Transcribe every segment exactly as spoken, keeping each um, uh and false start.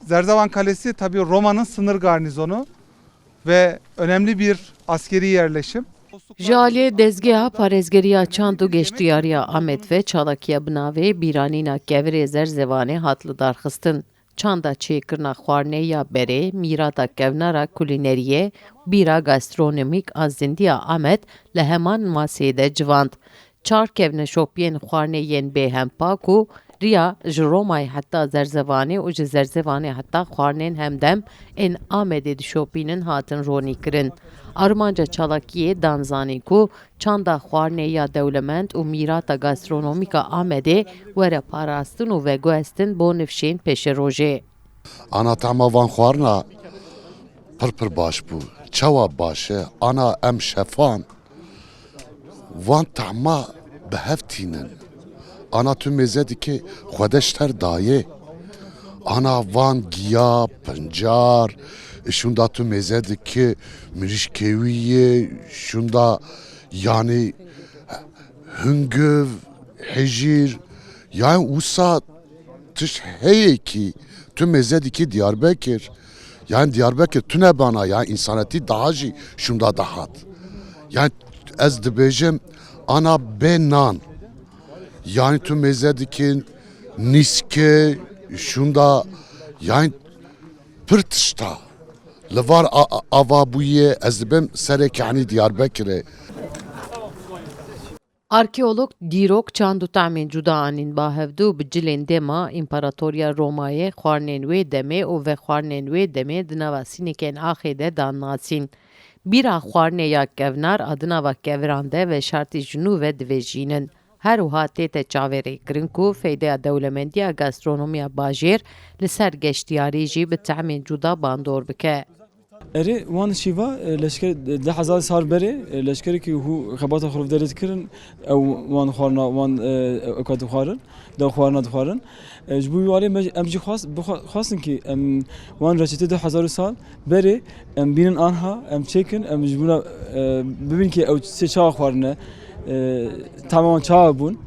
Zerzevan Kalesi tabii Roma'nın sınır garnizonu ve önemli bir askeri yerleşim. Ji aliyê dezgeha parêzgeriya çand û geştiyariya Amed ve çalakiya bi navê Bîranîna Kevirê Zerzevanê hat lidarxistin. Çanda çêkirina xwarinê ya berê, mîrata kevnara kulîneriyê, bîra gastronomîk a zindiya Amed li heman maseyê de civand. Çar kevneşopiyên xwarinê yên bêhempa ku riya ji Romayê heta Zerzevanê û ji Zerzevanê heta xwarinên hemdem ên Amedê dişopînin hatin ronîkirin. Armanca çalakiyê dan zanîn ku çanda xwarinê ya dewlemend û mîrata gastronomîk a Amedê were parastin û veguhestin bo nifşên pêşerojê. Ana tahma van xwarina pir pir baş bû. Çawa baş e? Ana em şefan van tahma bi hev tînin. Ana tu mêze dikê xwe de ji ter dayê. Ana van giya, pincar, şunda tu mêze dikê mirîşkê wî yê, şunda yanî hungiv, hijîr, yani wisa tişt heye ki tu mêze dikî Diyarbekir. Yani Diyarbekir tune bana, yani insanetî daha jî şunda dahat. Yani ez dibêjim ana bê nan. Yani tu mêze dikî nîske şunda, yani pir tişta. Li var a-, a-, ava bûye, ez dibim serê kehnî Diyarbekirê. Arkeolog dîrok çand û tahmên cuda anîn ba hevdû bi cilên dema Împaratoriya Romayê, xwarinên wê demê û vexwarinên wê demê di nava sînikên axê de dan nasîn. Bîra xwarinê ya kevnar a di nava keviran de veşartî ji nû ve divejînin. Her wiha tête çavêrêkirin ku feydeya dewlemendiya gastronomiya bajêr li ser geştiyarî jî bi tehmên cuda bandor bike. Erê, wan şîva, e, leşker, e, deh hezar sal berê, e, leşkerekî hû xebata xwe li vê derê dikirin, ew wan xwarina, wan, e, ewka dixwarin, dew xwarina dixwarin. E, ji bo wî alî me, em jî xwest, bixwa-, xwestin ki em wan reçetê deh hezar sal berê em bînin anha, em çêkin, em ji bona, e, bibînin ki ew çi çawa xwarine, e, tahma wan çawa bûn.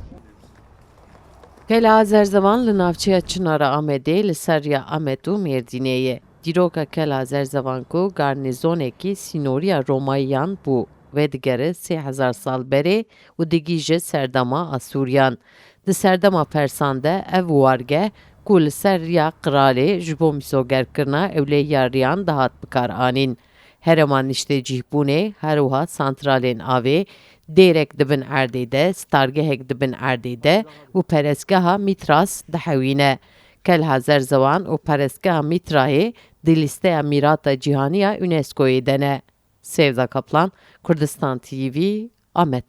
Kela Zerzevan li navçeya Çinara Amedê li ser riya Amed û Mêrdînê ye. Dîroka Kela Zerzevan ku garnîzonekî sînoriya Romayiyan bû, vedigere sê hezar sal berê û digihîje serdema Asûriyan. Di serdema Persan de ev wargeh ku li ser riya qiralê ji bo mîsogerkirina ewleyariyan dihat bikaranîn. Herêma niştecîhbûnê, her wiha santralên avê, dêrek di bin erdê de, stargehek di bin erdê de û perestgeha Mîtras dihewîne. Kelha Zerzewan û perestgeha Mîtrayê di lîsteya mîrata cîhanî ya UNESCOyê de ne. Sevda Kaplan, Kurdistan T V, Amed.